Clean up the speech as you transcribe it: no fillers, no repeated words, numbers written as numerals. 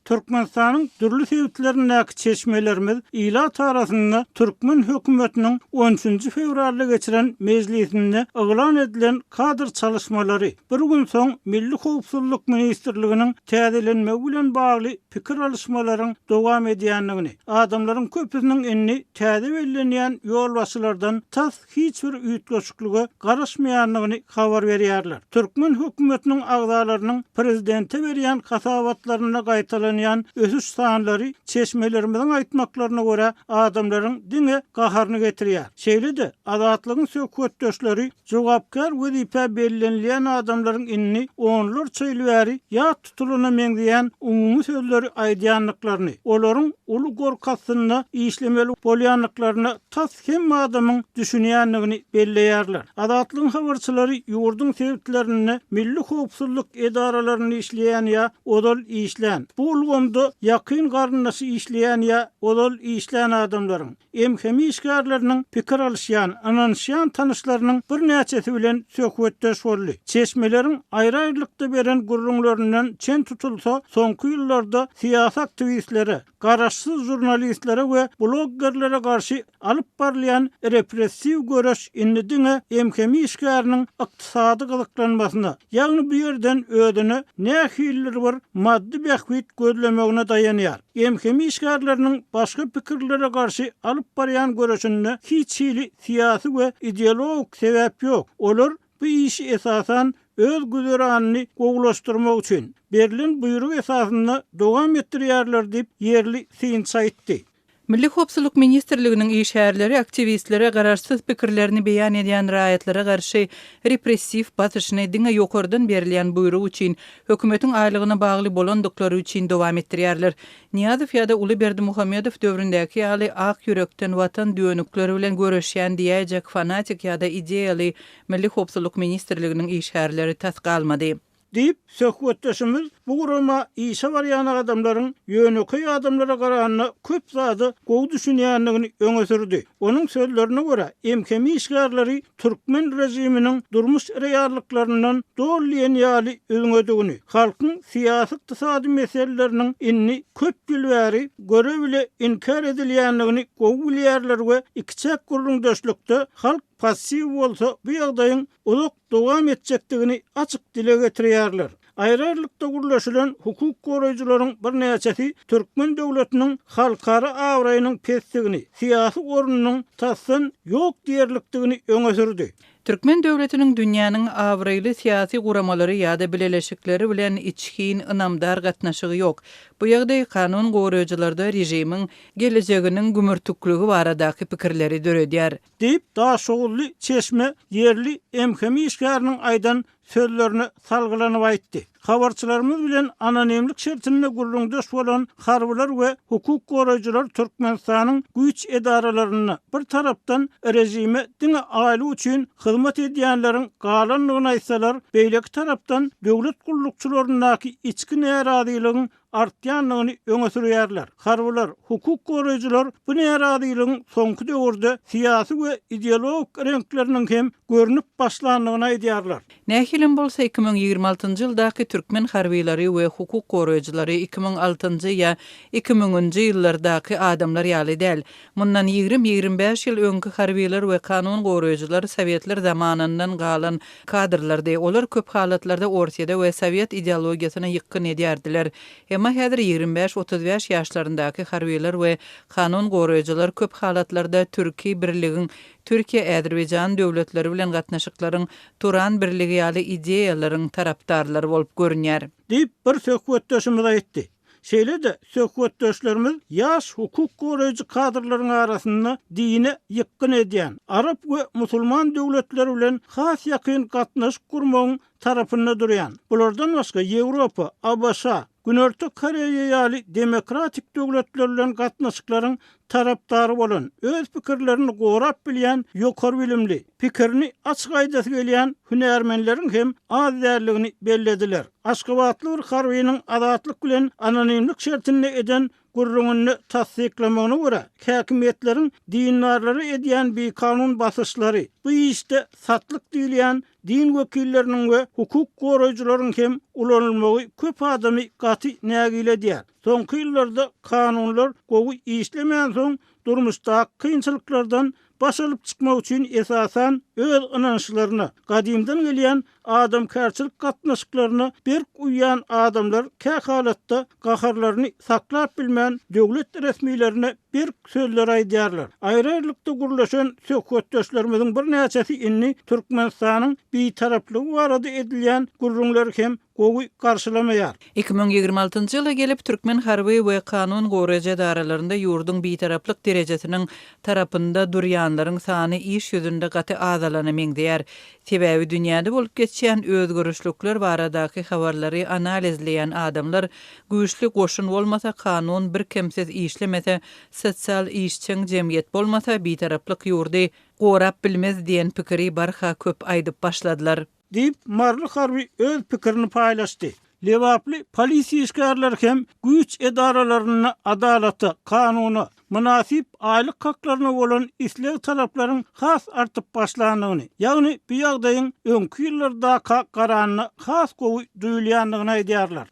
Türkmenistanyň dürli sebitlerindäki çeşmelerimiz ilat arasynda türkmen hökümetiniň on üçünji fewralda geçiren mejlisinde yglan edilen kadr çalyşmalary, bir gün soň Milli howpsuzlyk ministrliginiň täzelenmegi bilen bagly pikir alyşmalaryň dowam edýändigini, adamlaryň köpüsiniň indi täze bellenýän ýolbaşçylardan tas hiç bir üýtgeşiklige garaşmaýandygyny habar berýärler. Türkmen hökümetiniň agzalarynyň prezidente berýän hasabatlarynda gaýtalanýan ösüş sanlary çeşmelerimiziň aýtmaklaryna görä adamlaryň diňe gaharyny getirýär. Şeýle-de, Azatlygyň söhbetdeşleri jogapkär wezipä bellenilýän adamlaryň indi onlarça ýyl bäri ýat tutulana meňzeýän umumy sözleri aýdýandyklaryny, olaryň uly gorky astynda işlemeli bolýandyklaryna tas hemme adamyň düşünýändigini belleýärler. Azatlygyň habarçylary ýurduň sebitlerinde milli howpsuzlyk edaralarynda işleýän ýa ozal işlän, bu ulgamda ýakyn garyndaşy işleýän ýa ozal işlän adamlaryň, MHM işgärleriniň pikir alyşýan, ynanyşýan tanyşlarynyň birnäçesi bilen söhbetdeş boldy. Çeşmeleriň aýry-aýrylykda beren gürrüňlerinden çen tutulsa, soňky ýyllarda syýasy aktiwistlere, garaşsyz žurnalistlere we bloggerlere garşy alyp barylýan repressiw göreş indi diňe MHM işgäriniň ykdysady gyzyklanmasyna, ýagny bu ýerden özüne nähilidir bir maddy bähbit gözlemegine daýanýar. MHM işgärleriniň başga pikirlilere garşy alyp barýan göreşinde hiç hili syýasy we ideologik sebäp ýok. Olar bu işi esasan öz güzeranyny gowulaşdyrmak üçin, berlen buýruk esasynda dowam etdirýärler diýip, ýerli synçy aýtdy. Milli howpsuzlyk ministrliginiň işgärleri aktiwistlere garaşsyz pikirlerini beýan edýän raýatlara garşy repressiw basyşyny diňe ýokardan berilýän buýruk üçin, hökümetiň aýlygyna bagly bolandyklary üçin dowam etdirýärler. Nyýazow ýa-da uly Berdimuhamedow döwründäki ýaly ak ýürekden watan dönükleri bilen göreşýän diýäýjek fanatik ýa-da ideýaly Milli howpsuzlyk ministrliginiň işgärleri tas galmady. Diýip, söhbetdeşimiz bu gurama işe barýan adamlaryň ýönekeý adamlara garanda köp zada gowy düşünýändigini öňe sürdi. Onuň sözlerine görä, MHM işgärleri türkmen režiminiň durmuş reallyklaryndan doly diýen ýaly üzňedigini, halkyň syýasy-ykdysady meseleleriniň indi köp ýyl bäri göre-bile inkär edilýändigini gowy bilýärler we ikiçäk gürrüňdeşlikde halk passiw bolsa bu ýagdaýyň uzak dowam etjekdigini açyk dile getirýärler. Aýry-aýrylykda gürleşilen hukuk goraýjylaryň birnäçesi türkmen döwletiniň halkara abraýynyň pesdigini, syýasy ornunyň tasdan ýok diýerlikdigini öňe sürdi. Türkmen döwletiniň dünýäniň abraýly syýasy guramalary ýa-da bileleşikleri bilen içgin, ynamdar gatnaşygy ýok. Bu ýagdaý kanun goraýjylarda režimiň gelejeginiň gümürtikligi baradaky pikirleri döredýär. Diýip, daşoguzly çeşme ýerli MHM işgäriniň aýdan sözlerine salgylanyp aýtdy. Habarçylarymyz bilen anonimlik şertinde gürrüňdeş bolan harbylar we hukuk goraýjylar Türkmenistanyň güýç edaralarynda bir tarapdan režime diňe aýlyk üçin hyzmat edýänleriň galandygyny aýtsalar, beýleki tarapdan döwlet gullukçylaryndaky içki närazylygyň artýandygyny öňe sürýärler. Harbylar, hukuk goraýjylar bu närazylygyň soňky döwürde syýasy we ideologik reňkleriniň hem görnüp başlandygyny aýdýarlar. Nähilem bolsa, 2026-njy ýyldaky türkmen harbylary we hukuk goraýjylary 2006-njy ýa 2000-nji ýyllardaky adamlar ýaly däl. Mundan ýigrimi-ýigrimi bäş ýyl öňki harbylar we kanun goraýjylar sowetler zamanyndan galan kadrlardy, olar köp halatlarda Orsýede we sowet ideologiýasyna ýykgyn edýärdiler. Emma häzir ýigrimi bäş-otuz bäş ýaşlaryndaky harbylar we kanun goraýjylar köp halatlarda türki birligiň, Türkiýe-Azerbaýjan döwletleri bilen gatnaşyklaryň Turan birligi ýaly ideýalaryň tarapdarlary bolup görünýär. Diýip, bir söhbetdeşimiz aýtdy. Şeýle-de, söhbetdeşlerimiz ýaş hukuk goraýjy kadrlaryň arasynda dine ýykgyn edýän, arap we musulman döwletleri bilen has ýakyn gatnaşyk gurmagyň tarapynda durýan, bulardan başga Ýewropa, ABŞ, Günorta Koreýa ýaly demokratik döwletler bilen gatnaşyklaryň tarapdary bolan, öz pikirlerini gorap bilýän ýokary bilimli, pikirini açyk aýdasy gelýän hünärmenleriň hem az däldigini bellediler. Aşgabatly bir harbynyň Azatlyk bilen anonimlik şertinde eden gürrüňinde tassyklamagyna görä, häkimiýetleriň dindarlara edýän bikanun basyşlary, bu işde satlyk diýilýän din wekilleriniň we hukuk goraýjylaryň hem ulanylmagy köp adamy gaty nägile edýär. Soňky ýyllarda kanunlar gowy işlemänsoň, durmuşdaky kynçylyklardan baş alyp çykmak üçin esasan öz ynançlaryna, gadymdan gelýän adamkärçilik gatnaşyklaryna berk uýýan adamlar kä halatda gaharlaryny saklap bilmän döwlet resmilerine berk sözler aýdýarlar. Aýry-aýrylykda gürleşen söhbetdeşlerimiziň birnäçesi indi Türkmenistanyň bitaraplygy barada edilýän gürrüňleri hem gowy garşylamaýar. 2026-njy ýyla gelip, türkmen harby we kanun goraýjy edaralarynda ýurduň bitaraplyk derejesiniň tarapynda durýanlaryň sany iş ýüzünde gaty azalana meňzeýär. Sebäbi dünýäde bolup geçýän özgerişlikler baradaky habarlary analizleýän adamlar güýçli goşun bolmasa, kanun birkemsiz işlemese, sosial işjeň jemgyýet bolmasa, bitaraplyk ýurdy gorap bilmez diýen pikiri barha köp aýdyp başladylar. Diýip, maryly harby öz pikirini paýlaşdy. Lebaply polisiýa işgärleri hem güýç edaralarynda adalata, kanuna, mynasyp aýlyk haklaryna bolan isleg-talaplaryň has artyp başlandygyny, ýagny bu ýagdaýyň öňki ýyllardaka garanda has gowy duýulýandygyny aýdýarlar.